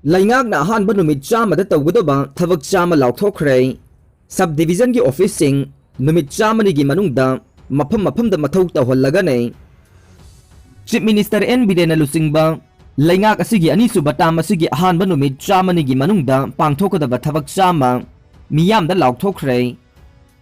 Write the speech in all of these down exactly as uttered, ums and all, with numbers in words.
ꯂꯩꯉꯥꯛꯅ ꯑꯍꯥꯟꯕ ꯅꯨꯃꯤꯠ ꯆꯥꯝꯃꯗ ꯇꯧꯒꯗꯕ ꯊꯕꯛ ꯆꯥꯝꯃ ꯂꯥꯎꯊꯣꯛꯈ꯭ꯔꯦ꯫ Sub division ꯒꯤ office ꯁꯤꯡ ꯅꯨꯃꯤꯠ ꯆꯥꯝꯃꯅꯤꯒꯤ ꯃꯅꯨꯡꯗ ꯃꯐꯝ ꯃꯐꯝꯗ ꯃꯊꯧ ꯇꯧꯍꯜꯂꯒꯅꯤ꯫ Chief Minister N ꯕꯤꯔꯦꯟꯅ ꯂꯨꯆꯤꯡꯕ ꯂꯩꯉꯥꯛ ꯑꯁꯤꯒꯤ ꯑꯅꯤꯁꯨꯕ term ꯑꯁꯤꯒꯤ ꯑꯍꯥꯟꯕ ꯅꯨꯃꯤꯠ ꯆꯥꯝꯃꯅꯤꯒꯤ ꯃꯅꯨꯡꯗ ꯄꯥꯡꯊꯣꯛꯀꯗꯕ ꯊꯕꯛ ꯆꯥꯝꯃ ꯃꯤꯌꯥꯝꯗ ꯂꯥꯎꯊꯣꯛꯈ꯭ꯔꯦ꯫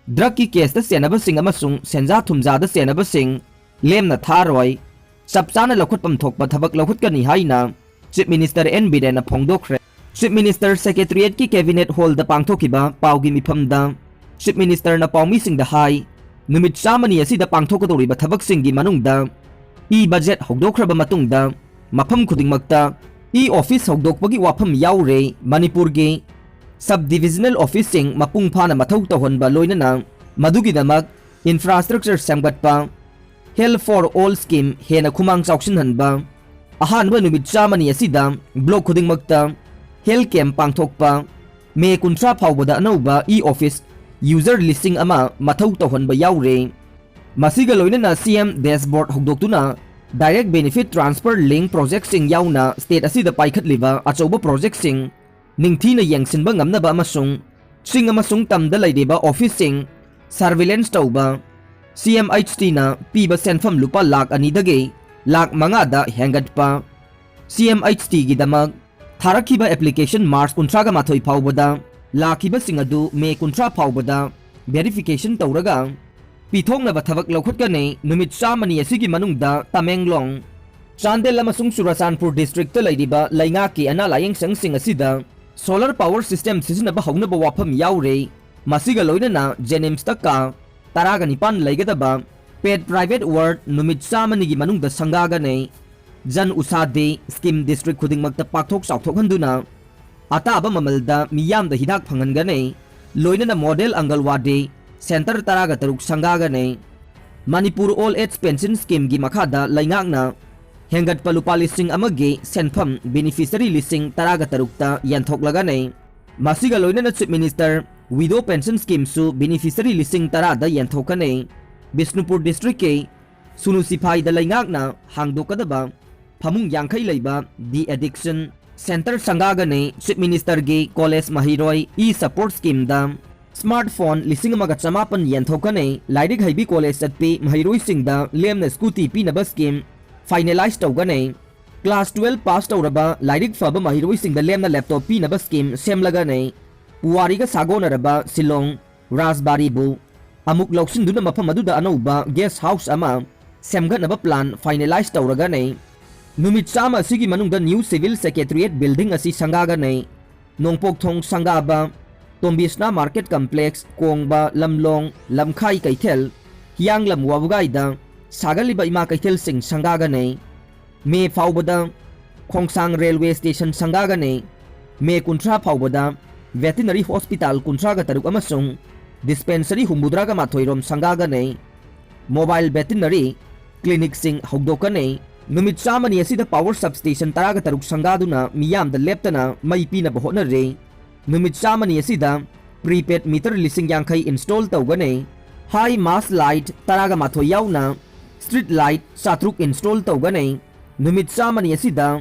Drug ꯀꯤ case ꯇ ꯆꯦꯟꯅꯕꯁꯤꯡ ꯑꯃꯁꯨꯡ ꯁꯦꯟꯖꯥ ꯊꯨꯝꯖꯥꯗ ꯆꯦꯟꯅꯕꯁꯤꯡ ꯂꯦꯝꯅ ꯊꯥꯔꯣꯏ꯫ ꯆꯞ ꯆꯥꯅ ꯂꯧꯈꯠꯐꯝ ꯊꯣꯛꯄ ꯊꯕꯛ ꯂꯧꯈꯠꯀꯅꯤ ꯍꯥꯏꯅ Chief Minister N ꯕꯤꯔꯦꯟꯅ ꯐꯣꯡꯗꯣꯛꯈ꯭ꯔꯦ꯫ Chief Minister Secretariat ꯀꯤ Cabinet Hall ꯗ ꯄꯥꯡꯊꯣꯛꯈꯤꯕ ꯄꯥꯎꯒꯤ ꯃꯤꯐꯝꯗ Chief Minister ꯅ ꯄꯥꯎꯃꯤꯁꯤꯡꯗ ꯍꯥꯏ, ꯅꯨꯃꯤꯠ ꯆꯥꯝꯃꯅꯤ ꯑꯁꯤꯗ ꯄꯥꯡꯊꯣꯛꯀꯗꯧꯔꯤꯕ ꯊꯕꯛꯁꯤꯡꯒꯤ ꯃꯅꯨꯡꯗ e-budget ꯍꯧꯗꯣꯛꯈ꯭ꯔꯕ ꯃꯇꯨꯡꯗ ꯃꯐꯝ ꯈꯨꯗꯤꯡꯃꯛꯇ e-office ꯍꯧꯗꯣꯛꯄꯒꯤ ꯋꯥꯐꯝ ꯌꯥꯎꯔꯦ꯫ ꯃꯅꯤꯄꯨꯔꯒꯤ sub divisional office ꯁꯤꯡ ꯃꯄꯨꯡ ꯐꯥꯅ ꯃꯊꯧ ꯇꯧꯍꯟꯕ, ꯂꯣꯏꯅꯅ ꯃꯗꯨꯒꯤꯗꯃꯛ infrastructure ꯁꯦꯝꯒꯠꯄ, Health for All scheme ꯍꯦꯟꯅ ꯈꯨꯃꯥꯡ ꯆꯥꯎꯁꯤꯟꯍꯟꯕ, ꯑꯍꯥꯟꯕ ꯅꯨꯃꯤꯠ ꯆꯥꯝꯃꯅꯤ ꯑꯁꯤꯗ block ꯈꯨꯗꯤꯡꯃꯛꯇ health camp ꯄꯥꯡꯊꯣꯛꯄ, ꯃꯦ ꯀꯨꯟꯊ꯭ꯔꯥ ꯐꯥꯎꯕꯗ ꯑꯅꯧꯕ e-office user ꯂꯤꯁꯤꯡ ꯑꯃ ꯃꯊꯧ ꯇꯧꯍꯟꯕ ꯌꯥꯎꯔꯦ꯫ ꯃꯁꯤꯒ ꯂꯣꯏꯅꯅ C M dashboard ꯍꯧꯗꯣꯛꯇꯨꯅ direct benefit transfer link project ꯁꯤꯡ ꯌꯥꯎꯅ state ꯑꯁꯤꯗ ꯄꯥꯏꯈꯠꯂꯤꯕ ꯑꯆꯧꯕ project ꯁꯤꯡ ꯅꯤꯡꯊꯤꯅ ꯌꯦꯡꯁꯤꯟꯕ ꯉꯝꯅꯕ ꯑꯃꯁꯨꯡ ꯆꯤꯡ ꯑꯃꯁꯨꯡ ꯇꯝꯗ ꯂꯩꯔꯤꯕ office ꯁꯤꯡ surveillance ꯇꯧꯕ, C M H T ꯅ ꯄꯤꯕ ꯁꯦꯟꯐꯝ ꯂꯨꯄꯥ ꯂꯥꯈ ꯑꯅꯤꯗꯒꯤ ꯂꯥꯈ ꯃꯉꯥꯗ ꯍꯦꯟꯒꯠꯄ, C M H T ꯒꯤꯗꯃꯛ ꯊꯥꯔꯛꯈꯤꯕ application March ꯀꯨꯟꯊ꯭ꯔꯥꯒ ꯃꯥꯊꯣꯏ ꯐꯥꯎꯕꯗ ꯂꯥꯛꯈꯤꯕꯁꯤꯡ ꯑꯗꯨ May ꯀꯨꯟꯊ꯭ꯔꯥ ꯐꯥꯎꯕꯗ verification ꯇꯧꯔꯒ ꯄꯤꯊꯣꯛꯅꯕ ꯊꯕꯛ ꯂꯧꯈꯠꯀꯅꯤ꯫ ꯅꯨꯃꯤꯠ ꯆꯥꯝꯃꯅꯤ ꯑꯁꯤꯒꯤ ꯃꯅꯨꯡꯗ ꯇꯃꯦꯡꯂꯣꯡ, ꯆꯥꯟꯗꯦꯜ ꯑꯃꯁꯨꯡ ꯆꯨꯔꯆꯥꯟꯄꯨꯔ district ꯇ ꯂꯩꯔꯤꯕ ꯂꯩꯉꯥꯛꯀꯤ ꯑꯅꯥ ꯂꯥꯌꯦꯡ ꯁꯪꯁꯤꯡ ꯑꯁꯤꯗ solar power system ꯁꯤꯖꯤꯟꯅꯕ ꯍꯧꯅꯕ ꯋꯥꯐꯝ ꯌꯥꯎꯔꯦ꯫ ꯃꯁꯤꯒ ꯂꯣꯏꯅꯅ JNIMS ꯇ ꯀꯥ ꯇꯔꯥꯒ ꯅꯤꯄꯥꯟ ꯂꯩꯒꯗꯕ paid private ward ꯅꯨꯃꯤꯠ ꯆꯥꯝꯃꯅꯤꯒꯤ ꯃꯅꯨꯡꯗ ꯁꯪꯒꯥꯒꯅꯤ꯫ Jan Aushadhi scheme district ꯈꯨꯗꯤꯡꯃꯛꯇ ꯄꯥꯛꯊꯣꯛ ꯆꯥꯎꯊꯣꯛꯍꯟꯗꯨꯅ ꯑꯇꯥꯕ ꯃꯃꯜꯗ ꯃꯤꯌꯥꯝꯗ ꯍꯤꯗꯥꯛ ꯐꯪꯍꯟꯒꯅꯤ꯫ ꯂꯣꯏꯅꯅ model Anganwadi center ꯇꯔꯥꯒ ꯇꯔꯨꯛ ꯁꯪꯒꯥꯒꯅꯤ꯫ Manipur Old Age Pension scheme ꯒꯤ ꯃꯈꯥꯗ ꯂꯩꯉꯥꯛꯅ ꯍꯦꯟꯒꯠꯄ ꯂꯨꯄꯥ ꯂꯤꯁꯤꯡ ꯑꯃꯒꯤ ꯁꯦꯟꯐꯝ beneficiary ꯂꯤꯁꯤꯡ ꯇꯔꯥꯒ ꯇꯔꯨꯛꯇ ꯌꯦꯟꯊꯣꯛꯂꯒꯅꯤ꯫ ꯃꯁꯤꯒ ꯂꯣꯏꯅꯅ Chief Minister Widow Pension scheme ꯁꯨ beneficiary ꯂꯤꯁꯤꯡ ꯇꯔꯥꯗ ꯌꯦꯟꯊꯣꯛꯀꯅꯤ꯫ ꯕꯤꯁꯅꯨꯄꯨꯔ district ꯀꯤ ꯁꯨꯅꯨ ꯁꯤꯐꯥꯏꯗ ꯂꯩꯉꯥꯛꯅ ꯍꯥꯡꯗꯣꯛꯀꯗꯕ ꯐꯃꯨꯡ ꯌꯥꯡꯈꯩ ꯂꯩꯕ de-addiction Centre ꯁꯪꯒꯥꯒꯅꯤ꯫ Chief Ministerꯒꯤ college ꯃꯍꯩꯔꯣꯏ e-support schemeꯗ smartphone ꯂꯤꯁꯤꯡ ꯑꯃꯒ ꯆꯃꯥꯄꯟ ꯌꯦꯟꯊꯣꯛꯀꯅꯤ꯫ ꯂꯥꯏꯔꯤꯛ ꯍꯩꯕꯤ college ꯆꯠꯄꯤ ꯃꯍꯩꯔꯣꯏꯁꯤꯡꯗ ꯂꯦꯝꯅ scooty ꯄꯤꯅꯕ scheme finalize ꯇꯧꯒꯅꯤ꯫ Class twelve pass ꯇꯧꯔꯕ ꯂꯥꯏꯔꯤꯛ ꯐꯕ ꯃꯍꯩꯔꯣꯏꯁꯤꯡꯗ ꯂꯦꯝꯅ laptop ꯄꯤꯅꯕ scheme ꯁꯦꯝꯂꯒꯅꯤ꯫ ꯄꯨꯋꯥꯔꯤꯒ ꯁꯥꯒꯣꯟꯅꯔꯕ ꯁꯤꯂꯣꯡ ꯔꯥꯖꯕꯥꯔꯤꯕꯨ ꯑꯃꯨꯛ ꯂꯧꯁꯤꯟꯗꯨꯅ ꯃꯐꯝ ꯑꯗꯨꯗ ꯑꯅꯧꯕ guest house ꯑꯃ ꯁꯦꯝꯒꯠꯅꯕ plan finalize ꯇꯧꯔꯒꯅꯤ꯫ ꯅꯨꯃꯤꯠ ꯆꯥꯝꯃ ꯑꯁꯤꯒꯤ ꯃꯅꯨꯡꯗ new civil secretariat building ꯑꯁꯤ ꯁꯪꯒꯥꯒꯅꯤ꯫ ꯅꯣꯡꯄꯣꯛꯊꯣꯡ ꯁꯪꯒꯥꯕ, ꯇꯣꯝꯕꯤꯁꯅꯥ market complex, ꯀꯣꯡꯕ, ꯂꯝꯂꯣꯡ, ꯂꯝꯈꯥꯏ ꯀꯩꯊꯦꯜ, ꯍꯤꯌꯥꯡꯂꯝ ꯋꯥꯕꯒꯥꯏꯗ ꯁꯥꯒꯠꯂꯤꯕ ꯏꯃꯥ ꯀꯩꯊꯦꯜꯁꯤꯡ ꯁꯪꯒꯥꯒꯅꯤ꯫ ꯃꯦ ꯐꯥꯎꯕꯗ ꯈꯣꯡꯁꯥꯡ railway station ꯁꯪꯒꯥꯒꯅꯤ꯫ ꯃꯦ ꯀꯨꯟꯊ꯭ꯔꯥ ꯐꯥꯎꯕꯗ veterinary hospital ꯀꯨꯟꯊ꯭ꯔꯥꯒ ꯇꯔꯨꯛ ꯑꯃꯁꯨꯡ dispensary ꯍꯨꯝꯐꯨꯇꯔꯥꯒ ꯃꯥꯊꯣꯏ ꯔꯣꯝ ꯁꯪꯒꯥꯒꯅꯤ꯫ Mobile veterinary clinicꯁꯤꯡ ꯍꯧꯗꯣꯛꯀꯅꯤ꯫ ꯅꯨꯃꯤꯠ ꯆꯥꯝꯃꯅꯤ ꯑꯁꯤꯗ power substation ꯇꯔꯥꯒ ꯇꯔꯨꯛ ꯁꯪꯒꯥꯗꯨꯅ ꯃꯤꯌꯥꯝꯗ ꯂꯦꯞꯇꯅ ꯃꯩ ꯄꯤꯅꯕ ꯍꯣꯠꯅꯔꯤ꯫ ꯅꯨꯃꯤꯠ ꯆꯥꯝꯃꯅꯤ ꯑꯁꯤꯗ prepaid meter ꯂꯤꯁꯤꯡ ꯌꯥꯡꯈꯩ install ꯇꯧꯒꯅꯤ꯫ High mast light ꯇꯔꯥꯒ ꯃꯥꯊꯣꯏ ꯌꯥꯎꯅ street light ꯆꯥꯇ꯭ꯔꯨꯛ install ꯇꯧꯒꯅꯤ꯫ ꯅꯨꯃꯤꯠ ꯆꯥꯝꯃꯅꯤ ꯑꯁꯤꯗ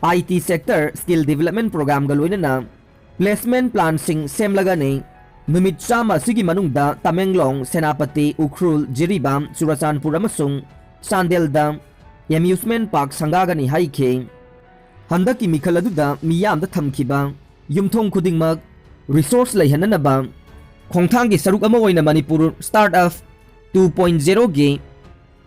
I T sector skill development programꯒ ꯂꯣꯏꯅꯅ placement planꯁꯤꯡ ꯁꯦꯝꯂꯒꯅꯤ꯫ ꯅꯨꯃꯤꯠ ꯆꯥꯝꯃ ꯑꯁꯤꯒꯤ ꯃꯅꯨꯡꯗ ꯇꯃꯦꯡꯂꯣꯡ, ꯁꯦꯅꯥꯄꯇꯤ, ꯎꯈ꯭ꯔꯨꯜ, ꯖꯤꯔꯤꯕꯥꯝ, ꯆꯨꯔꯆꯥꯟꯄꯨꯔ ꯑꯃꯁꯨꯡ ꯆꯥꯟꯗꯦꯜꯗ amusement park ꯁꯪꯒꯥꯒꯅꯤ ꯍꯥꯏꯈꯤ꯫ ꯍꯟꯗꯛꯀꯤ ꯃꯤꯈꯜ ꯑꯗꯨꯗ ꯃꯤꯌꯥꯝꯗ ꯊꯝꯈꯤꯕ ꯌꯨꯝꯊꯣꯡ ꯈꯨꯗꯤꯡꯃꯛ resource ꯂꯩꯍꯟꯅꯅꯕ ꯈꯣꯡꯊꯥꯡꯒꯤ ꯁꯔꯨꯛ ꯑꯃ ꯑꯣꯏꯅ Manipur startup two point zeroꯒꯤ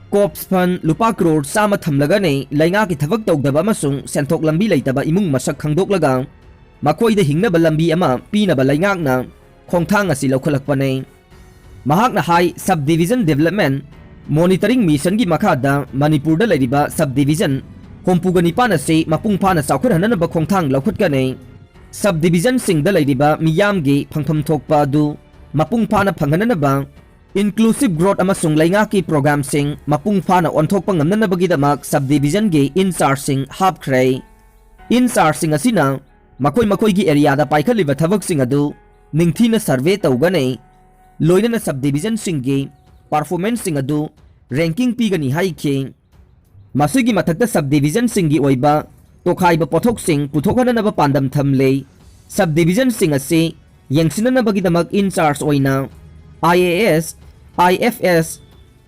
COPS fund ꯂꯨꯄꯥ ꯀ꯭ꯔꯣꯔ ꯆꯥꯝꯃ ꯊꯝꯂꯒꯅꯤ꯫ ꯂꯩꯉꯥꯛꯀꯤ ꯊꯕꯛ ꯇꯧꯗꯕ ꯑꯃꯁꯨꯡ ꯁꯦꯟꯊꯣꯛ ꯂꯝꯕꯤ ꯂꯩꯇꯕ ꯏꯃꯨꯡ ꯃꯁꯛ ꯈꯪꯗꯣꯛꯂꯒ ꯃꯈꯣꯏꯗ ꯍꯤꯡꯅꯕ ꯂꯝꯕꯤ ꯑꯃ ꯄꯤꯅꯕ ꯂꯩꯉꯥꯛꯅ ꯈꯣꯡꯊꯥꯡ ꯑꯁꯤ ꯂꯧꯈꯠꯂꯛꯄꯅꯤ꯫ ꯃꯍꯥꯛꯅ ꯍꯥꯏ, sub division development monitoring missionꯒꯤ ꯃꯈꯥꯗ ꯃꯅꯤꯄꯨꯔꯗ ꯂꯩꯔꯤꯕ sub division ꯍꯨꯝꯐꯨꯒ ꯅꯤꯄꯥꯟ ꯑꯁꯤ ꯃꯄꯨꯡ ꯐꯥꯅ ꯆꯥꯎꯈꯠꯍꯟꯅꯅꯕ ꯈꯣꯡꯊꯥꯡ ꯂꯧꯈꯠꯀꯅꯤ꯫ Sub divisionꯁꯤꯡꯗ ꯂꯩꯔꯤꯕ ꯃꯤꯌꯥꯝꯒꯤ ꯐꯪꯐꯝ ꯊꯣꯛꯄ ꯑꯗꯨ ꯃꯄꯨꯡ ꯐꯥꯅ ꯐꯪꯍꯟꯅꯅꯕ inclusive growth ꯑꯃꯁꯨꯡ ꯂꯩꯉꯥꯛꯀꯤ programꯁꯤꯡ ꯃꯄꯨꯡ ꯐꯥꯅ ꯑꯣꯟꯊꯣꯛꯄ ꯉꯝꯅꯅꯕꯒꯤꯗꯃꯛ sub divisionꯒꯤ in chargeꯁꯤꯡ ꯍꯥꯞꯈ꯭ꯔꯦ꯫ In chargeꯁꯤꯡ ꯑꯁꯤꯅ ꯃꯈꯣꯏ ꯃꯈꯣꯏꯒꯤ areaꯗ ꯄꯥꯏꯈꯠꯂꯤꯕ ꯊꯕꯛꯁꯤꯡ ꯑꯗꯨ ꯅꯤꯡꯊꯤꯅ survey ꯇꯧꯒꯅꯤ, ꯂꯣꯏꯅꯅ sub divisionꯁꯤꯡꯒꯤ performanceꯁꯤꯡ ꯑꯗꯨ ranking ꯄꯤꯒꯅꯤ ꯍꯥꯏꯈꯤ꯫ ꯃꯁꯤꯒꯤ ꯃꯊꯛꯇ sub divisionꯁꯤꯡꯒꯤ ꯑꯣꯏꯕ ꯇꯣꯈꯥꯏꯕ ꯄꯣꯠꯊꯣꯛꯁꯤꯡ ꯄꯨꯊꯣꯛꯍꯟꯅꯅꯕ ꯄꯥꯟꯗꯝ ꯊꯝꯂꯦ꯫ Sub divisionꯁꯤꯡ ꯑꯁꯤ ꯌꯦꯡꯁꯤꯟꯅꯅꯕꯒꯤꯗꯃꯛ in charge ꯑꯣꯏꯅ I A S, I F S,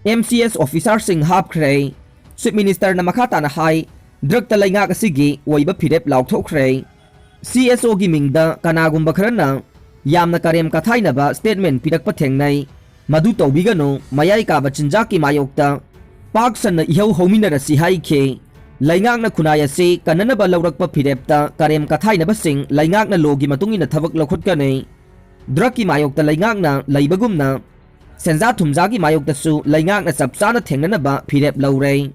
M C S officerꯁꯤꯡ ꯍꯥꯞꯈ꯭ꯔꯦ꯫ Chief Ministerꯅ ꯃꯈꯥ ꯇꯥꯅ ꯍꯥꯏ, drugꯇ ꯂꯩꯉꯥꯛ ꯑꯁꯤꯒꯤ ꯑꯣꯏꯕ ꯐꯤꯔꯦꯞ ꯂꯥꯎꯊꯣꯛꯈ꯭ꯔꯦ꯫ C S Oꯒꯤ ꯃꯤꯡꯗ ꯀꯅꯥꯒꯨꯝꯕ ꯈꯔꯅ ꯌꯥꯝꯅ ꯀꯔꯦꯝ ꯀꯊꯥꯏꯅꯕ statement ꯄꯤꯔꯛꯄ ꯊꯦꯡꯅꯩ꯫ ꯃꯗꯨ ꯇꯧꯕꯤꯒꯅꯨ, ꯃꯌꯥꯏ ꯀꯥꯕ ꯆꯤꯟꯖꯥꯛꯀꯤ ꯃꯥꯌꯣꯛꯇ ꯄꯥꯛ ꯁꯟꯅ ꯏꯍꯧ ꯍꯧꯃꯤꯟꯅꯔꯁꯤ ꯍꯥꯏꯈꯤ꯫ ꯂꯩꯉꯥꯛꯅ ꯈꯨꯟꯅꯥꯏ ꯑꯁꯤ ꯀꯟꯅꯅꯕ ꯂꯧꯔꯛꯄ ꯐꯤꯔꯦꯞꯇ ꯀꯔꯦꯝ ꯀꯊꯥꯏꯅꯕꯁꯤꯡ ꯂꯩꯉꯥꯛꯅ lawꯒꯤ ꯃꯇꯨꯡ ꯏꯟꯅ ꯊꯕꯛ ꯂꯧꯈꯠꯀꯅꯤ꯫ Drugꯀꯤ ꯃꯥꯌꯣꯛꯇ ꯂꯩꯉꯥꯛꯅ ꯂꯩꯕꯒꯨꯝꯅ ꯁꯦꯟꯖꯥ ꯊꯨꯝꯖꯥꯒꯤ ꯃꯥꯌꯣꯛꯇꯁꯨ ꯂꯩꯉꯥꯛꯅ ꯆꯞ ꯆꯥꯅ ꯊꯦꯡꯅꯅꯕ ꯐꯤꯔꯦꯞ ꯂꯧꯔꯦ꯫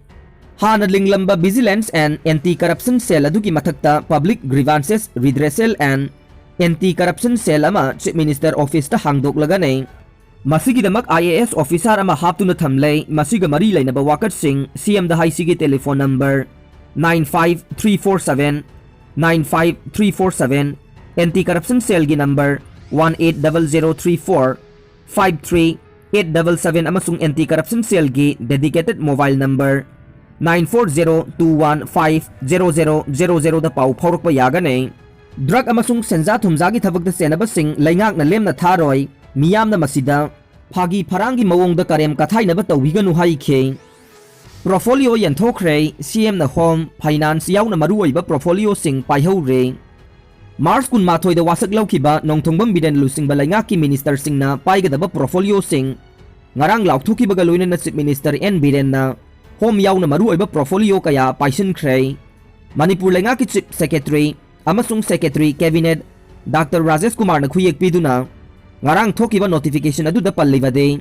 ꯍꯥꯟꯅ ꯂꯤꯡꯂꯝꯕ Vigilance and Anti Corruption Cell ꯑꯗꯨꯒꯤ ꯃꯊꯛꯇ Public Grievances Redressal and Anti Corruption Cell ꯑꯃ Chief Minister Officeꯇ ꯍꯥꯡꯗꯣꯛꯂꯒꯅꯤ꯫ ꯃꯁꯤꯒꯤꯗꯃꯛ I A S officer ꯑꯃ ꯍꯥꯞꯇꯨꯅ ꯊꯝꯂꯦ꯫ ꯃꯁꯤꯒ ꯃꯔꯤ ꯂꯩꯅꯕ ꯋꯥꯀꯠꯁꯤꯡ C Mꯗ ꯍꯥꯏꯁꯤꯒꯤ telephone number nine five three four seven nine five three four seven, Anti Corruption Cellꯒꯤ number one eight double zero three four five three eight double seven ꯑꯃꯁꯨꯡ Anti Corruption Cellꯒꯤ dedicated mobile number nine four zero two one five zero zero zero zeroꯗ ꯄꯥꯎ ꯐꯥꯎꯔꯛꯄ ꯌꯥꯒꯅꯤ꯫ Drug ꯑꯃꯁꯨꯡ ꯁꯦꯟꯖꯥ ꯊꯨꯝꯖꯥꯒꯤ ꯊꯕꯛꯇ ꯆꯦꯟꯅꯕꯁꯤꯡ ꯂꯩꯉꯥꯛꯅ ꯂꯦꯝꯅ ꯊꯥꯔꯣꯏ꯫ ꯃꯤꯌꯥꯝꯅ ꯃꯁꯤꯗ ꯐꯥꯒꯤ ꯐꯔꯥꯡꯒꯤ ꯃꯑꯣꯡꯗ ꯀꯔꯦꯝ ꯀꯊꯥꯏꯅꯕ ꯇꯧꯕꯤꯒꯅꯨ ꯍꯥꯏꯈꯤ꯫ Portfolio ꯌꯦꯟꯊꯣꯛꯈ꯭ꯔꯦ꯫ C Mꯅ Home, Finance ꯌꯥꯎꯅ ꯃꯔꯨꯑꯣꯏꯕ portfolioꯁꯤꯡ ꯄꯥꯏꯍꯧꯔꯦ꯫ March ꯀꯨꯟꯃꯥꯊꯣꯏꯗ ꯋꯥꯁꯛ ꯂꯧꯈꯤꯕ ꯅꯣꯡꯊꯣꯡꯕꯝ ꯕꯤꯔꯦꯟ ꯂꯨꯆꯤꯡꯕ ꯂꯩꯉꯥꯛꯀꯤ ministerꯁꯤꯡꯅ ꯄꯥꯏꯒꯗꯕ portfolioꯁꯤꯡ ꯉꯔꯥꯡ ꯂꯥꯎꯊꯣꯛꯈꯤꯕꯒ ꯂꯣꯏꯅꯅ Chief Minister N ꯕꯤꯔꯦꯟꯅ Home ꯌꯥꯎꯅ ꯃꯔꯨꯑꯣꯏꯕ portfolio ꯀꯌꯥ ꯄꯥꯏꯁꯤꯟꯈ꯭ꯔꯦ꯫ ꯃꯅꯤꯄꯨꯔ ꯂꯩꯉꯥꯛꯀꯤ Chief Secretary ꯑꯃꯁꯨꯡ Secretary Cabinet Doctor ꯔꯥꯖꯦꯁ ꯀꯨꯃꯥꯔꯅ ꯈꯨꯌꯦꯛ ꯄꯤꯗꯨꯅ ꯉꯔꯥꯡ ꯊꯣꯛꯈꯤꯕ notification ꯑꯗꯨꯗ ꯄꯜꯂꯤꯕꯗꯤ,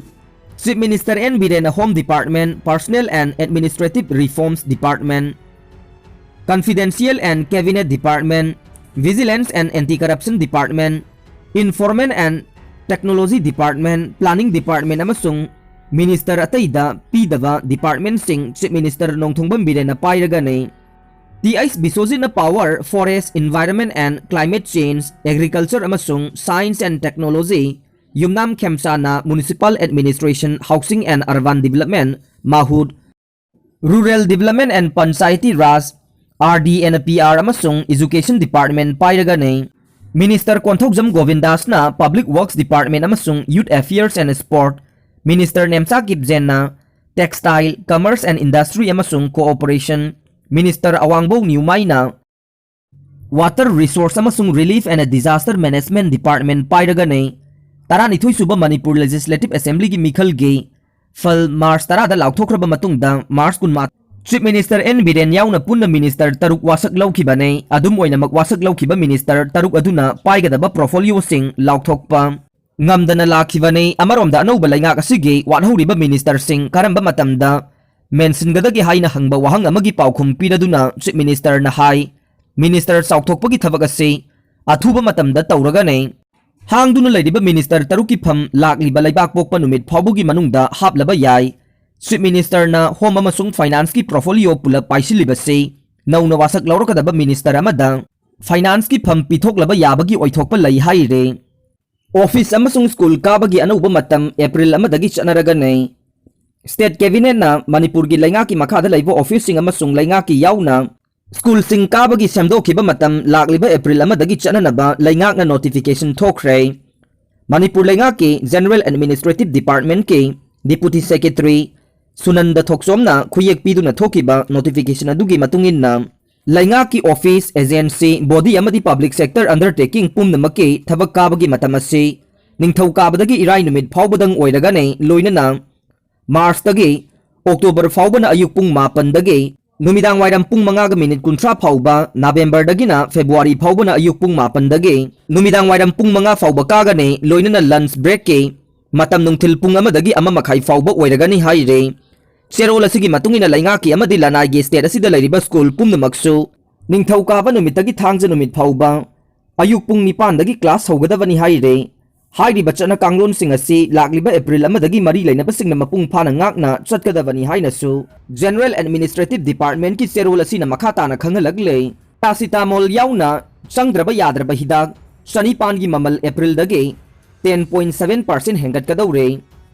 Chief Minister N ꯕꯤꯔꯦꯟꯅ Home Department, Personnel and Administrative Reforms Department, Confidential and Cabinet Department, Vigilance and Anti-Corruption Department, Enforcement and Technology Department, Planning Department ꯑꯃꯁꯨꯡ minister ꯑꯇꯩꯗ ꯄꯤꯗꯕ departmentꯁꯤꯡ Chief Minister ꯅꯣꯡꯊꯣꯡꯕꯝ ꯕꯤꯔꯦꯟꯅ ꯄꯥꯏꯔꯒꯅꯤ꯫ ꯇꯤ ꯑꯩꯆ ꯕꯤꯁ꯭ꯋꯖꯤꯠꯅ Power, Forest, Environment and Climate Change, Agriculture ꯑꯃꯁꯨꯡ Science and Technology, Yumnam ꯈꯦꯝꯆꯥꯅ Municipal Administration, Housing and Urban Development, MAHUD, Rural Development and Panchayati Raj, R D and P R ꯑꯃꯁꯨꯡ Education Department ꯄꯥꯏꯔꯒꯅꯤ꯫ Minister Konthoujam ꯒꯣꯕꯤꯟꯗꯥꯁꯅ Public Works Department ꯑꯃꯁꯨꯡ Youth Affairs and Sport, Minister Nemcha ꯀꯤꯞꯖꯦꯟꯅ Textile, Commerce and Industry ꯑꯃꯁꯨꯡ Cooperation, Minister ꯑꯋꯥꯡꯕꯧ ꯅ꯭ꯌꯨꯃꯥꯏꯅ Water Resource ꯑꯃꯁꯨꯡ Relief and Disaster Management Department ꯄꯥꯏꯔꯒꯅꯤ꯫ ꯇꯔꯥꯅꯤꯊꯣꯏ ꯁꯨꯕ Manipur Legislative Assemblyꯒꯤ ꯃꯤꯈꯜꯒꯤ ꯐꯜ March ꯇꯔꯥꯗ ꯂꯥꯎꯊꯣꯛꯈ꯭ꯔꯕ ꯃꯇꯨꯡꯗ March ꯀꯨꯟꯃꯥꯊꯣꯏ Chief Minister N ꯕꯤꯔꯦꯟ ꯌꯥꯎꯅ ꯄꯨꯟꯅ minister ꯇꯔꯨꯛ ꯋꯥꯁꯛ ꯂꯧꯈꯤꯕꯅꯤ꯫ ꯑꯗꯨꯝ ꯑꯣꯏꯅꯃꯛ, ꯋꯥꯁꯛ ꯂꯧꯈꯤꯕ minister ꯇꯔꯨꯛ ꯑꯗꯨꯅ ꯄꯥꯏꯒꯗꯕ portfolioꯁꯤꯡ ꯂꯥꯎꯊꯣꯛꯄ ꯉꯝꯗꯅ ꯂꯥꯛꯈꯤꯕꯅꯤ꯫ ꯑꯃꯔꯣꯝꯗ, ꯑꯅꯧꯕ ꯂꯩꯉꯥꯛ ꯑꯁꯤꯒꯤ ꯋꯥꯠꯍꯧꯔꯤꯕ ministerꯁꯤꯡ ꯀꯔꯝꯕ ꯃꯇꯝꯗ ꯃꯦꯟꯁꯤꯟꯒꯗꯒꯦ ꯍꯥꯏꯅ ꯍꯪꯕ ꯋꯥꯍꯪ ꯑꯃꯒꯤ ꯄꯥꯎꯈꯨꯝ ꯄꯤꯔꯗꯨꯅ Chief Ministerꯅ ꯍꯥꯏ, minister ꯆꯥꯎꯊꯣꯛꯄꯒꯤ ꯊꯕꯛ ꯑꯁꯤ ꯑꯊꯨꯕ ꯃꯇꯝꯗ ꯇꯧꯔꯒꯅꯤ꯫ ꯍꯥꯡꯗꯨꯅ ꯂꯩꯔꯤꯕ minister ꯇꯔꯨꯛꯀꯤ ꯐꯝ ꯂꯥꯛꯂꯤꯕ ꯂꯩꯕꯥꯛ ꯄꯣꯛꯄ ꯅꯨꯃꯤꯠ ꯐꯥꯎꯕꯒꯤ ꯃꯅꯨꯡꯗ ꯍꯥꯞꯂꯕ ꯌꯥꯏ꯫ Chief Ministerꯅ Home ꯑꯃꯁꯨꯡ Financeꯀꯤ portfolio ꯄꯨꯂꯞ ꯄꯥꯏꯁꯤꯜꯂꯤꯕꯁꯤ ꯅꯧꯅ ꯋꯥꯁꯛ ꯂꯧꯔꯛꯀꯗꯕ minister ꯑꯃꯗ Financeꯀꯤ ꯐꯝ ꯄꯤꯊꯣꯛꯂꯕ ꯌꯥꯕꯒꯤ ꯑꯣꯏꯊꯣꯛꯄ ꯂꯩ ꯍꯥꯏꯔꯦ꯫ Office ꯑꯃꯁꯨꯡ school ꯀꯥꯕꯒꯤ ꯑꯅꯧꯕ ꯃꯇꯝ April ꯑꯃꯗꯒꯤ ꯆꯠꯅꯔꯒꯅꯤ꯫ State Cabinetꯅ ꯃꯅꯤꯄꯨꯔꯒꯤ ꯂꯩꯉꯥꯛꯀꯤ ꯃꯈꯥꯗ ꯂꯩꯕ officeꯁꯤꯡ ꯑꯃꯁꯨꯡ ꯂꯩꯉꯥꯛꯀꯤ ꯌꯥꯎꯅ schoolꯁꯤꯡ ꯀꯥꯕꯒꯤ ꯁꯦꯝꯗꯣꯛꯈꯤꯕ ꯃꯇꯝ ꯂꯥꯛꯂꯤꯕ April ꯑꯃꯗꯒꯤ ꯆꯠꯅꯅꯕ ꯂꯩꯉꯥꯛꯅ notification ꯊꯣꯛꯈ꯭ꯔꯦ꯫ ꯃꯅꯤꯄꯨꯔ ꯂꯩꯉꯥꯛꯀꯤ General Administrative Departmentꯀꯤ Deputy Secretary ꯁꯨꯅꯟꯗ ꯊꯣꯛꯆꯣꯝꯅ ꯈꯨꯌꯦꯛ ꯄꯤꯗꯨꯅ ꯊꯣꯛꯈꯤꯕ notification ꯑꯗꯨꯒꯤ ꯃꯇꯨꯡ ꯏꯟꯅ, ꯂꯩꯉꯥꯛꯀꯤ office, agency, body ꯑꯃꯗꯤ public sector undertaking ꯄꯨꯝꯅꯃꯛꯀꯤ ꯊꯕꯛ ꯀꯥꯕꯒꯤ ꯃꯇꯝ ꯑꯁꯤ ꯅꯤꯡꯊꯧꯀꯥꯕꯗꯒꯤ ꯏꯔꯥꯏ ꯅꯨꯃꯤꯠ ꯐꯥꯎꯕꯗꯪ ꯑꯣꯏꯔꯒꯅꯤ, ꯂꯣꯏꯅꯅ Marchꯇꯒꯤ October ꯐꯥꯎꯕꯅ ꯑꯌꯨꯛ ꯄꯨꯡ ꯃꯥꯄꯟꯗꯒꯤ ꯅꯨꯃꯤꯗꯥꯡ ꯋꯥꯏꯔꯝ ꯄꯨꯡ ꯃꯉꯥꯒ minute ꯀꯨꯟꯊ꯭ꯔꯥ ꯐꯥꯎꯕ, Novemberꯗꯒꯤꯅ February ꯐꯥꯎꯕꯅ ꯑꯌꯨꯛ ꯄꯨꯡ ꯃꯥꯄꯟꯗꯒꯤ ꯅꯨꯃꯤꯗꯥꯡ ꯋꯥꯏꯔꯝ ꯄꯨꯡ ꯃꯉꯥ ꯐꯥꯎꯕ ꯀꯥꯒꯅꯤ, ꯂꯣꯏꯅꯅ lunch breakꯀꯤ ꯃꯇꯝ ꯅꯨꯡꯊꯤꯜ ꯄꯨꯡ ꯑꯃꯗꯒꯤ ꯑꯃ ꯃꯈꯥꯏ ꯐꯥꯎꯕ ꯑꯣꯏꯔꯒꯅꯤ ꯍꯥꯏꯔꯦ꯫ ꯆꯦꯔꯣꯜ ꯑꯁꯤꯒꯤ ꯃꯇꯨꯡ ꯏꯟꯅ ꯂꯩꯉꯥꯛꯀꯤ ꯑꯃꯗꯤ ꯂꯅꯥꯏꯒꯤ state ꯑꯁꯤꯗ ꯂꯩꯔꯤꯕ school ꯄꯨꯝꯅꯃꯛꯁꯨ ꯅꯤꯡꯊꯧꯀꯥꯕ ꯅꯨꯃꯤꯠꯇꯒꯤ ꯊꯥꯡꯖ ꯅꯨꯃꯤꯠ ꯐꯥꯎꯕ ꯑꯌꯨꯛ ꯄꯨꯡ ꯅꯤꯄꯥꯟꯗꯒꯤ class ꯍꯧꯒꯗꯕꯅꯤ ꯍꯥꯏꯔꯦ꯫ ꯍꯥꯏꯔꯤꯕ ꯆꯠꯅ ꯀꯥꯡꯂꯣꯟꯁꯤꯡ ꯑꯁꯤ ꯂꯥꯛꯂꯤꯕ April ꯑꯃꯗꯒꯤ ꯃꯔꯤ ꯂꯩꯅꯕꯁꯤꯡꯅ ꯃꯄꯨꯡ ꯐꯥꯅ ꯉꯥꯛꯅ ꯆꯠꯀꯗꯕꯅꯤ ꯍꯥꯏꯅꯁꯨ General Administrative Departmentꯀꯤ ꯆꯦꯔꯣꯜ ꯑꯁꯤꯅ ꯃꯈꯥ ꯇꯥꯅ ꯈꯪꯍꯜꯂꯛꯂꯦ꯫ Paracetamol ꯌꯥꯎꯅ ꯆꯪꯗ꯭ꯔꯕ ꯌꯥꯗ꯭ꯔꯕ ꯍꯤꯗꯥꯛ ꯆꯅꯤꯄꯥꯟꯒꯤ ꯃꯃꯜ Aprilꯗꯒꯤ ten point seven percent ꯍꯦꯟꯒꯠꯀꯗꯧꯔꯦ꯫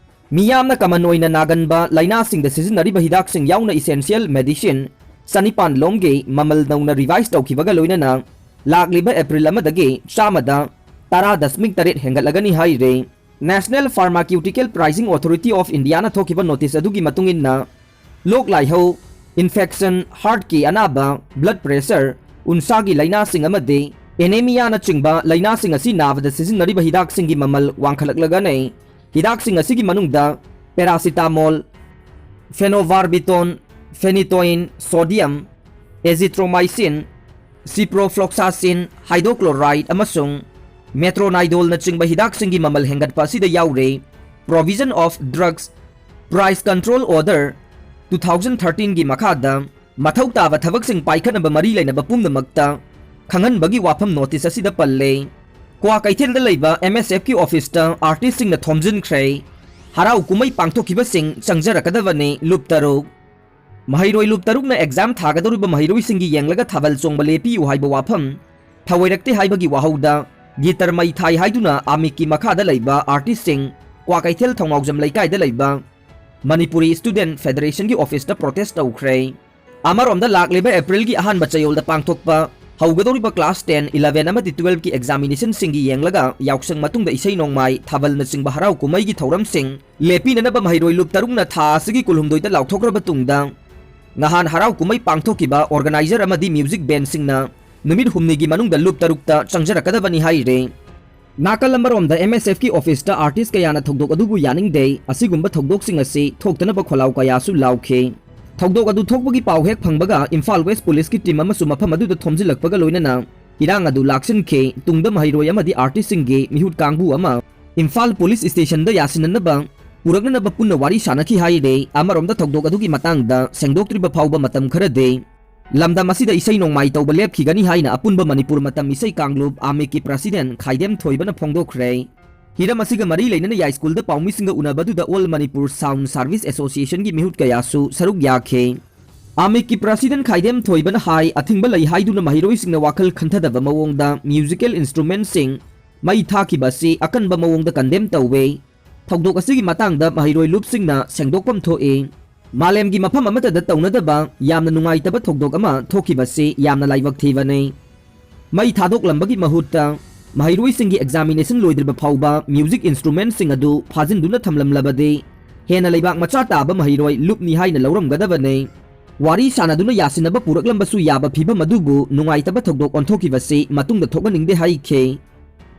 ꯃꯤꯌꯥꯝꯅ common ꯑꯣꯏꯅ ꯅꯥꯒꯟꯕ ꯂꯥꯏꯅꯥꯁꯤꯡꯗ ꯁꯤꯖꯤꯟꯅꯔꯤꯕ ꯍꯤꯗꯥꯛꯁꯤꯡ ꯌꯥꯎꯅ essential medicine ꯆꯅꯤꯄꯥꯟ ꯂꯣꯝꯒꯤ ꯃꯃꯜ ꯅꯧꯅ ꯔꯤꯚꯥꯏꯁ ꯇꯧꯈꯤꯕꯒ ꯂꯣꯏꯅꯅ ꯂꯥꯛꯂꯤꯕ ꯑꯦꯄ꯭ꯔꯤꯜ ꯑꯃꯗꯒꯤ ꯆꯥꯝꯃꯗ ꯇꯔꯥ ꯗꯁꯃꯤꯛ ꯇꯔꯦꯠ ꯍꯦꯟꯒꯠꯂꯒꯅꯤ ꯍꯥꯏꯔꯦ꯫ National Pharmaceutical Pricing Authority of Indiaꯅ ꯊꯣꯛꯈꯤꯕ ꯅꯣꯇꯤꯁ ꯑꯗꯨꯒꯤ ꯃꯇꯨꯡ ꯏꯟꯅ, ꯂꯣꯛ ꯂꯥꯏꯍꯧ, ꯏꯟꯐꯦꯛꯁꯟ, ꯍꯥꯔꯠꯀꯤ ꯑꯅꯥꯕ, ꯕ꯭ꯂꯗ ꯄ꯭ꯔꯦꯁꯔ, ꯎꯟꯁꯥꯒꯤ ꯂꯥꯏꯅꯥꯁꯤꯡ ꯑꯃꯗꯤ ꯑꯦꯅꯦꯃꯤꯌꯥꯅꯆꯤꯡꯕ ꯂꯥꯏꯅꯥꯁꯤꯡ ꯑꯁꯤ ꯅꯥꯕꯗ ꯁꯤꯖꯤꯟꯅꯔꯤꯕ ꯍꯤꯗꯥꯛꯁꯤꯡꯒꯤ ꯃꯃꯜ ꯋꯥꯡꯈꯠꯂꯛꯂꯒꯅꯤ꯫ ꯍꯤꯗꯥꯛꯁꯤꯡ ꯑꯁꯤꯒꯤ ꯃꯅꯨꯡꯗ paracetamol, phenobarbital, phenytoin, sodium azithromycin, ciprofloxacin, hydrochloride ꯑꯃꯁꯨꯡ metronidalꯅꯆꯤꯡꯕ ꯍꯤꯗꯥꯛꯁꯤꯡꯒꯤ ꯃꯃꯜ ꯍꯦꯟꯒꯠꯄ ꯑꯁꯤꯗ ꯌꯥꯎꯔꯦ꯫ Provision of Drugs Price Control Order two thousand thirteenꯒꯤ ꯃꯈꯥꯗ ꯃꯊꯧ ꯇꯥꯕ ꯊꯕꯛꯁꯤꯡ ꯄꯥꯏꯈꯠꯅꯕ ꯃꯔꯤ ꯂꯩꯅꯕ ꯄꯨꯝꯅꯃꯛꯇ ꯈꯪꯍꯟꯕꯒꯤ ꯋꯥꯐꯝ ꯅꯣꯇꯤꯁ ꯑꯁꯤꯗ ꯄꯜꯂꯦ꯫ ꯀ꯭ꯋꯥꯀꯩꯊꯦꯜꯗ ꯂꯩꯕ ꯑꯦꯝ ꯑꯦꯁ ꯑꯦꯐꯀꯤ ꯑꯣꯐꯤꯁꯇ ꯑꯥꯔꯇꯤꯁꯁꯤꯡꯅ ꯊꯣꯝꯖꯤꯟꯈ꯭ꯔꯦ꯫ ꯍꯔꯥꯎ ꯀꯨꯝꯍꯩ ꯄꯥꯡꯊꯣꯛꯈꯤꯕꯁꯤꯡ ꯆꯪꯖꯔꯛꯀꯗꯕꯅꯤ ꯂꯨꯞ ꯇꯔꯨꯛ꯫ ꯃꯍꯩꯔꯣꯏ ꯂꯨꯞ ꯇꯔꯨꯛꯅ ꯑꯦꯛꯖꯥꯝ ꯊꯥꯒꯗꯧꯔꯤꯕ ꯃꯍꯩꯔꯣꯏꯁꯤꯡꯒꯤ ꯌꯦꯡꯂꯒ ꯊꯥꯕꯜ ꯆꯣꯡꯕ ꯂꯦꯞꯄꯤꯌꯨ ꯍꯥꯏꯕ ꯋꯥꯐꯝ ꯊꯑꯣꯏꯔꯛꯇꯦ ꯍꯥꯏꯕꯒꯤ ꯋꯥꯍꯧꯗ ꯒꯤꯇꯔ ꯃꯩ ꯊꯥꯏ ꯍꯥꯏꯗꯨꯅ ꯑꯥꯃꯤꯛꯀꯤ ꯃꯈꯥꯗ ꯂꯩꯕ ꯑꯥꯔꯇꯤꯁꯁꯤꯡ ꯀ꯭ꯋꯥꯀꯩꯊꯦꯜ ꯊꯧꯅꯥꯎꯖꯝ ꯂꯩꯀꯥꯏꯗ ꯂꯩꯕ ꯃꯅꯤꯄꯨꯔꯤ ꯁ꯭ꯇꯨꯗꯦꯟꯠ ꯐꯦꯗꯔꯦꯁꯟꯒꯤ ꯑꯣꯐꯤꯁꯇ ꯄ꯭ꯔꯣꯇꯦꯁ ꯇꯧꯈ꯭ꯔꯦ꯫ ꯑꯃꯔꯣꯝꯗ ꯂꯥꯛꯂꯤꯕ ꯑꯦꯄ꯭ꯔꯤꯜꯒꯤ ꯑꯍꯥꯟꯕ ꯆꯌꯣꯜꯗ ꯄꯥꯡꯊꯣꯛꯄ ꯍꯧꯒꯗꯧꯔꯤꯕ ꯀ꯭ꯂꯥꯁ ꯇꯦꯟ, ꯏꯂꯦꯚꯦꯟ ꯑꯃꯗꯤ ꯇꯨꯋꯦꯜꯐꯀꯤ ꯑꯦꯛꯖꯥꯃꯤꯅꯦꯁꯟꯁꯤꯡꯒꯤ ꯌꯦꯡꯂꯒ ꯌꯥꯎꯁꯪ ꯃꯇꯨꯡꯗ ꯏꯁꯩ ꯅꯣꯡꯃꯥꯏ, ꯊꯥꯕꯜꯅꯆꯤꯡꯕ ꯍꯔꯥꯎ ꯀꯨꯝꯍꯩꯒꯤ ꯊꯧꯔꯝꯁꯤꯡ ꯂꯦꯞꯄꯤꯅꯅꯕ ꯃꯍꯩꯔꯣꯏ ꯂꯨꯞ ꯇꯔꯨꯛꯅ ꯊꯥ ꯑꯁꯤꯒꯤ ꯀꯨꯟꯍꯨꯝꯗꯣꯏꯗ ꯂꯥꯎꯊꯣꯛꯈ꯭ꯔꯕ ꯇꯨꯡꯗ, ꯅꯍꯥꯟ ꯍꯔꯥꯎ ꯀꯨꯝꯍꯩ ꯄꯥꯡꯊꯣꯛꯈꯤꯕ ꯑꯣꯔꯒꯅꯥꯏꯖꯔ ꯑꯃꯗꯤ ꯃ꯭ꯌꯨꯖꯤꯛ ꯕꯦꯟꯁꯤꯡꯅ ꯅꯨꯃꯤꯠ ꯍꯨꯝꯅꯤꯒꯤ ꯃꯅꯨꯡꯗ ꯂꯨꯞ ꯇꯔꯨꯛꯇ ꯆꯪꯖꯔꯛꯀꯗꯕꯅꯤ ꯍꯥꯏꯔꯦ꯫ ꯅꯥꯀꯜ ꯑꯃꯔꯣꯝꯗ ꯑꯦꯝ ꯑꯦꯁ ꯑꯦꯐꯀꯤ ꯑꯣꯐꯤꯁꯇ ꯑꯥꯔꯇꯤꯁ ꯀꯌꯥꯅ ꯊꯧꯗꯣꯛ ꯑꯗꯨꯕꯨ ꯌꯥꯅꯤꯡꯗꯦ, ꯑꯁꯤꯒꯨꯝꯕ ꯊꯧꯗꯣꯛꯁꯤꯡ ꯑꯁꯤ ꯊꯣꯛꯇꯅꯕ ꯈꯣꯜꯂꯥꯎ ꯀꯌꯥꯁꯨ ꯂꯥꯎꯈꯤ꯫ ꯊꯧꯗꯣꯛ ꯑꯗꯨ ꯊꯣꯛꯄꯒꯤ ꯄꯥꯎ ꯍꯦꯛ ꯐꯪꯕꯒ ꯏꯝꯐꯥꯜ ꯋꯦꯁ ꯄꯨꯂꯤꯁꯀꯤ ꯇꯤꯝ ꯑꯃꯁꯨ ꯃꯐꯝ ꯑꯗꯨꯗ ꯊꯣꯝꯖꯤꯜꯂꯛꯄꯒ ꯂꯣꯏꯅꯅ ꯏꯔꯥꯡ ꯑꯗꯨ ꯂꯥꯛꯁꯤꯟꯈꯤ꯫ ꯇꯨꯡꯗ ꯃꯍꯩꯔꯣꯏ ꯑꯃꯗꯤ ꯑꯥꯔꯇꯤꯁꯁꯤꯡꯒꯤ ꯃꯤꯍꯨꯠ ꯀꯥꯡꯕꯨ ꯑꯃ ꯏꯝꯐꯥꯜ ꯄꯨꯂꯤꯁ ꯁ꯭ꯇꯦꯁꯟꯗ ꯌꯥꯁꯤꯟꯅꯅꯕ ꯄꯨꯔꯛꯅꯅꯕ ꯄꯨꯟꯅ ꯋꯥꯔꯤ ꯁꯥꯅꯈꯤ ꯍꯥꯏꯔꯦ꯫ ꯑꯃꯔꯣꯝꯗ ꯊꯧꯗꯣꯛ ꯑꯗꯨꯒꯤ ꯃꯇꯥꯡꯗ ꯁꯦꯡꯗꯣꯛꯇ꯭ꯔꯤꯕ ꯐꯥꯎꯕ ꯃꯇꯝ ꯈꯔꯗꯤ ꯂꯝꯗꯝ ꯑꯁꯤꯗ ꯏꯁꯩ ꯅꯣꯡꯃꯥꯏ ꯇꯧꯕ ꯂꯦꯞꯈꯤꯒꯅꯤ ꯍꯥꯏꯅ ꯑꯄꯨꯟꯕ ꯃꯅꯤꯄꯨꯔ ꯃꯇꯝ ꯏꯁꯩ ꯀꯥꯡꯂꯨꯞ ꯑꯥꯃꯤꯛꯀꯤ ꯄ꯭ꯔꯁꯤꯗꯦꯟꯠ ꯈꯥꯏꯗꯦꯝ ꯊꯣꯏꯕꯅ ꯐꯣꯡꯗꯣꯛꯈ꯭ꯔꯦ꯫ ꯍꯤꯔꯝ ꯑꯁꯤꯒ ꯃꯔꯤ ꯂꯩꯅꯅ ꯌꯥꯏꯁ꯭ꯀꯨꯜꯗ ꯄꯥꯎꯃꯤꯁꯤꯡꯒ ꯎꯅꯕꯗꯨꯗ ꯑꯣꯜ ꯃꯅꯤꯄꯨꯔ ꯁꯥꯎꯟꯗ ꯁꯥꯔꯚꯤꯁ ꯑꯦꯁꯣꯁꯤꯌꯦꯁꯟꯒꯤ ꯃꯤꯍꯨꯠ ꯀꯌꯥꯁꯨ ꯁꯔꯨꯛ ꯌꯥꯈꯤ꯫ ꯑꯥꯃꯤꯛꯀꯤ ꯄ꯭ꯔꯁꯤꯗꯦꯟꯠ ꯈꯥꯏꯗꯦꯝ ꯊꯣꯏꯕꯅ ꯍꯥꯏ, ꯑꯊꯤꯡꯕ ꯂꯩ ꯍꯥꯏꯗꯨꯅ ꯃꯍꯩꯔꯣꯏꯁꯤꯡꯅ ꯋꯥꯈꯜ ꯈꯟꯊꯗꯕ ꯃꯑꯣꯡꯗ ꯃ꯭ꯌꯨꯖꯤꯀꯦꯜ ꯏꯟꯁꯇ꯭ꯔꯨꯃꯦꯟꯠꯁꯤꯡ ꯃꯩ ꯊꯥꯈꯤꯕ ꯑꯁꯤ ꯑꯀꯟꯕ ꯃꯑꯣꯡꯗ ꯀꯟꯗꯦꯝ ꯇꯧꯋꯦ꯫ ꯊꯧꯗꯣꯛ ꯑꯁꯤꯒꯤ ꯃꯇꯥꯡꯗ ꯃꯍꯩꯔꯣꯏ ꯂꯨꯞꯁꯤꯡꯅ ꯁꯦꯡꯗꯣꯛꯐꯝ ꯊꯣꯛꯏ꯫ ꯃꯥꯂꯦꯝꯒꯤ ꯃꯐꯝ ꯑꯃꯠꯇꯗ ꯇꯧꯅꯗꯕ ꯌꯥꯝꯅ ꯅꯨꯡꯉꯥꯏꯇꯕ ꯊꯧꯗꯣꯛ ꯑꯃ ꯊꯣꯛꯈꯤꯕꯁꯤ ꯌꯥꯝꯅ ꯂꯥꯏꯕꯛ ꯊꯤꯕꯅꯤ꯫ ꯃꯩ ꯊꯥꯗꯣꯛꯂꯝꯕꯒꯤ ꯃꯍꯨꯠꯇ ꯃꯍꯩꯔꯣꯏꯁꯤꯡꯒꯤ examination ꯂꯣꯏꯗ꯭ꯔꯤꯕ ꯐꯥꯎꯕ music instrumentꯁꯤꯡ ꯑꯗꯨ ꯐꯥꯖꯤꯟꯗꯨꯅ ꯊꯝꯂꯝꯂꯕꯗꯤ ꯍꯦꯟꯅ ꯂꯩꯕꯥꯛ ꯃꯆꯥ ꯇꯥꯕ ꯃꯍꯩꯔꯣꯏ ꯂꯨꯞꯅꯤ ꯍꯥꯏꯅ ꯂꯧꯔꯝꯒꯗꯕꯅꯤ꯫ ꯋꯥꯔꯤ ꯁꯥꯅꯗꯨꯅ ꯌꯥꯁꯤꯟꯅꯕ ꯄꯨꯔꯛꯂꯝꯕꯁꯨ ꯌꯥꯕ ꯐꯤꯚꯝ ꯑꯗꯨꯕꯨ ꯅꯨꯡꯉꯥꯏꯇꯕ ꯊꯧꯗꯣꯛ ꯑꯣꯟꯊꯣꯛꯈꯤꯕꯁꯤ ꯃꯇꯨꯡꯗ ꯊꯣꯛꯍꯟꯅꯤꯡꯗꯦ ꯍꯥꯏꯈꯤ꯫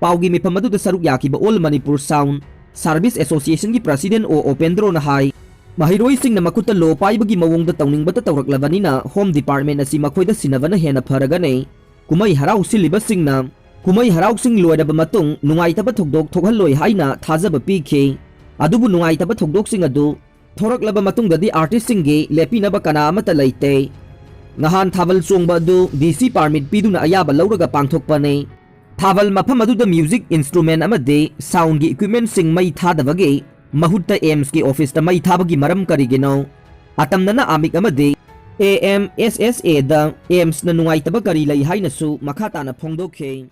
ꯄꯥꯎꯒꯤ ꯃꯤꯐꯝ ꯑꯗꯨꯗ ꯁꯔꯨꯛ ꯌꯥꯈꯤꯕ All Manipur Sound Service Associationꯒꯤ president ꯑꯣ ꯎꯄꯦꯟꯗ꯭ꯔꯣꯅ ꯍꯥꯏ, ꯃꯍꯩꯔꯣꯏꯁꯤꯡꯅ ꯃꯈꯨꯠꯇ ꯂꯣ ꯄꯥꯏꯕꯒꯤ ꯃꯑꯣꯡꯗ ꯇꯧꯅꯤꯡꯕꯇ ꯇꯧꯔꯛꯂꯕꯅꯤꯅ Home Department ꯑꯁꯤ ꯃꯈꯣꯏꯗ ꯁꯤꯟꯅꯕꯅ ꯍꯦꯟꯅ ꯐꯔꯒꯅꯤ꯫ ꯀꯨꯝꯍꯩ ꯍꯔꯥꯎ ꯁꯤꯜꯂꯤꯕꯁꯤꯡꯅ ꯀꯨꯝꯍꯩ ꯍꯔꯥꯎꯁꯤꯡ ꯂꯣꯏꯔꯕ ꯃꯇꯨꯡ ꯅꯨꯡꯉꯥꯏꯇꯕ ꯊꯧꯗꯣꯛ ꯊꯣꯛꯍꯜꯂꯣꯏ ꯍꯥꯏꯅ ꯊꯥꯖꯕ ꯄꯤꯈꯤ꯫ ꯑꯗꯨꯕꯨ ꯅꯨꯡꯉꯥꯏꯇꯕ ꯊꯧꯗꯣꯛꯁꯤꯡ ꯑꯗꯨ ꯊꯣꯔꯛꯂꯕ ꯃꯇꯨꯡꯗꯗꯤ artistꯁꯤꯡꯒꯤ ꯂꯦꯞꯄꯤꯅꯕ ꯀꯅꯥ ꯑꯃꯠꯇ ꯂꯩꯇꯦ꯫ ꯅꯍꯥꯟ ꯊꯥꯕꯜ ꯆꯣꯡꯕ ꯑꯗꯨ DC permit ꯄꯤꯗꯨꯅ ꯑꯌꯥꯕ ꯂꯧꯔꯒ ꯄꯥꯡꯊꯣꯛꯄꯅꯤ꯫ ꯊꯥꯕꯜ ꯃꯐꯝ ꯑꯗꯨꯗ music instrument ꯑꯃꯗꯤ soundꯒꯤ equipmentꯁꯤꯡ ꯃꯩ ꯊꯥꯗꯕꯒꯤ ꯃꯍꯨꯠꯇ AIIMSꯀꯤ officeꯇ ꯃꯩ ꯊꯥꯕꯒꯤ ꯃꯔꯝ ꯀꯔꯤꯒꯤꯅꯣ? ꯑꯇꯝꯅꯅ ꯑꯃꯤꯛ ꯑꯃꯗꯤ AMSSAꯗ AIIMSꯅ ꯅꯨꯡꯉꯥꯏꯇꯕ ꯀꯔꯤ ꯂꯩ ꯍꯥꯏꯅꯁꯨ ꯃꯈꯥ ꯇꯥꯅ ꯐꯣꯡꯗꯣꯛꯈꯤ꯫